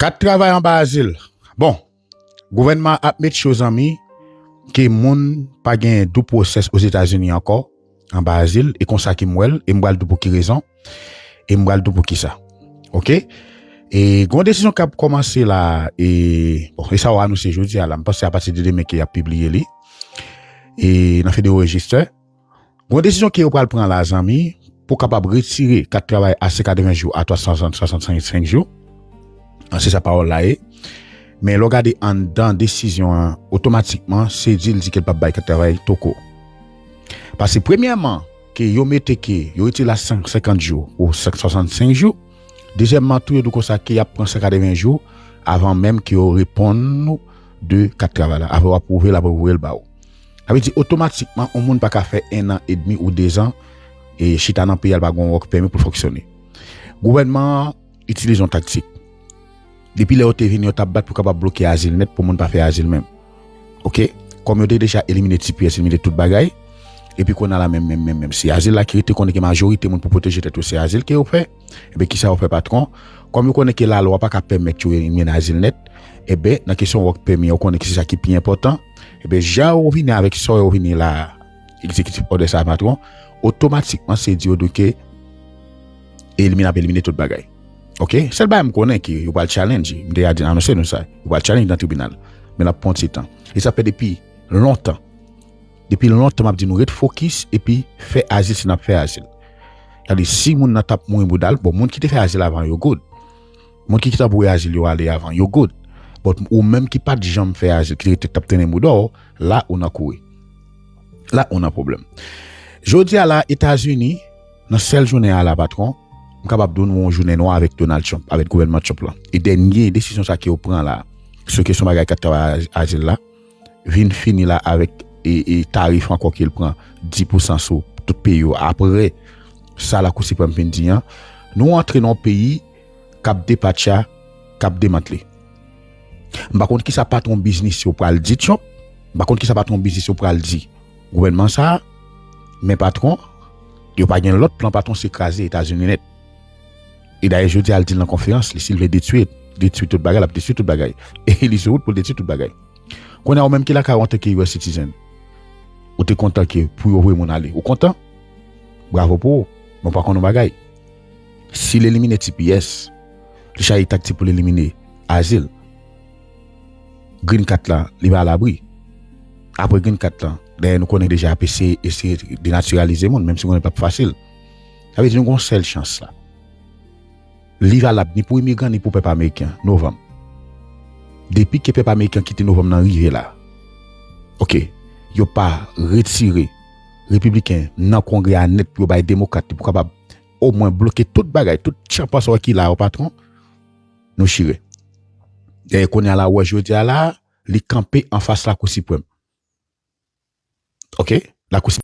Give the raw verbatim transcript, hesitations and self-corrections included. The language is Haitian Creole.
Kat travay anba azil. Bon, gouvènman ap make sure, zanmi, ke moun pa gen due process Ozetazini ankò anba azil, e konsa ke m wè l, e m pral di w pou ki rezon, e m pral di w pou ki sa. Oke? E gon desizyon k ap kòmanse la, e bon, e sa yo anonse jodi a la, m panse apati de demen ke y ap pibliye li. E nan Federal Register, gon desizyon ke yo pral pran la, zanmi, pou kapab retire kat travay a senk katreven jou a twa san swasannsenk jou. An, se sa pawòl la ye. Men lè w gade anndan desizyon an, otomatikman, se di l di ke l p ap bay kat travay toko. Paske premyèman, ke yo mete ke yo retire la senk senkant jou ou senk swasannsenk jou. Dezyèmman, tou yo di w konsa ke y ap pran senk katreven jou avan menm ke yo reponn ou de kat travay la. Apre w apwouve l, apre yo voye l ba ou. Sa vle di otomatikman, yon moun pa ka fè en an edmi ou dezan e chita nan peyi a, l pa gen yon work permit pou l fonksyone. Gouvènman an itilize yon taktik. Depi lè yo te vini, yo t ap bat pou kapab bloke azil nèt pou moun pa fè azil menm. Oke? Kòm yo te deja elimine T P S, elimine tout bagay, epi kounye a la menm, menm, menm, menm, se azil la ki rete, konnen ke majorite moun pou pwoteje tèt yo, se azil ke yo fè. Ebyen, kisa yo fè, patwon? Kòm yo konnen ke lalwa pa ka pèmèt yo elimine azil nèt, ebyen, nan kesyon work permit, yo konnen ke se sa ki pi enpòtan. Ebyen, jan yo vini avèk sa yo vini la, executive order sa, patwon, otomatikman, se di yo di ke elimine, ap elimine tout bagay. Oke? Sèl bagay m konnen ke yo pral challenge, m deja di, anonse nou sa, yo pral challenge nan tribinal. Men l ap pran ti tan. E sa fè depi lontan. Depi lontan, m ap di nou, ret fokis epi fè azil si n ap fè azil. Gade, si moun nan t ap mouri bouda l, bon, moun ki te fè azil avan yo good. Moun ki, ki t ap voye azil yo ale avan yo good. But ou menm ki pa t janm fè azil, ki rete t ap trennen bouda w, la ou nan kouri. La ou nan pwoblèm. Jodi a la, Etazini, nan sèl jounen a la, patwon, m kapab di w nou yon jounen nwa avèk Donald Trump, avèk gouvènman Trump lan. E dènye desizyon sa ke yo pran la, sou kesyon bagay kat travay azil la, vin fini la avèk e, e tarif ankò ke l pran dis pousan sou tout peyi yo. Apre sa Lakou Siprèm fin di an, nou antre nan yon peyi k ap depatcha, k ap demantle. M pa konn kisa patwon biznis yo pral di Trump. M pa konn kisa patwon biznis yo pral di gouvènman sa a. Men patwon, yo pa gen lòt plan, patwon, se kraze Etazini nèt. E dayè, jodi a, l di l nan konferans li, si l vle detwi, detwi tout bagay, l ap detwi tout bagay. E li sou wout pou l detwi tout bagay. Kounye a, ou menm ki lakay ou antanke U S citizen, ou te kontan ke pou yo voye moun ale. Ou kontan? Bravo pou ou. Men w pa konn yon bagay. Si l elimine T P S, li chache taktik pou l elimine azil. Green Card la, li pa alabri. Apre Green Card la, dayè nou konnen deja ap eseye, eseye denatiralize moun, menm si konnen p ap fasil. Sa vle di nou gen yon sèl chans la. Li valab ni pou imigran, ni pou pèp ameriken, novanm. Depi ke pèp ameriken kite novanm nan rive la, oke, yo pa retire repibliken nan kongrè a nèt pou yo bay demokrat li pou kapab omwen bloke tout bagay, tout tchanpan sa w ki la yo, patwon, nou chire. E kounye a la, ou wè jodi a la, li kanpe anfas Lakou Siprèm. Oke? Lakou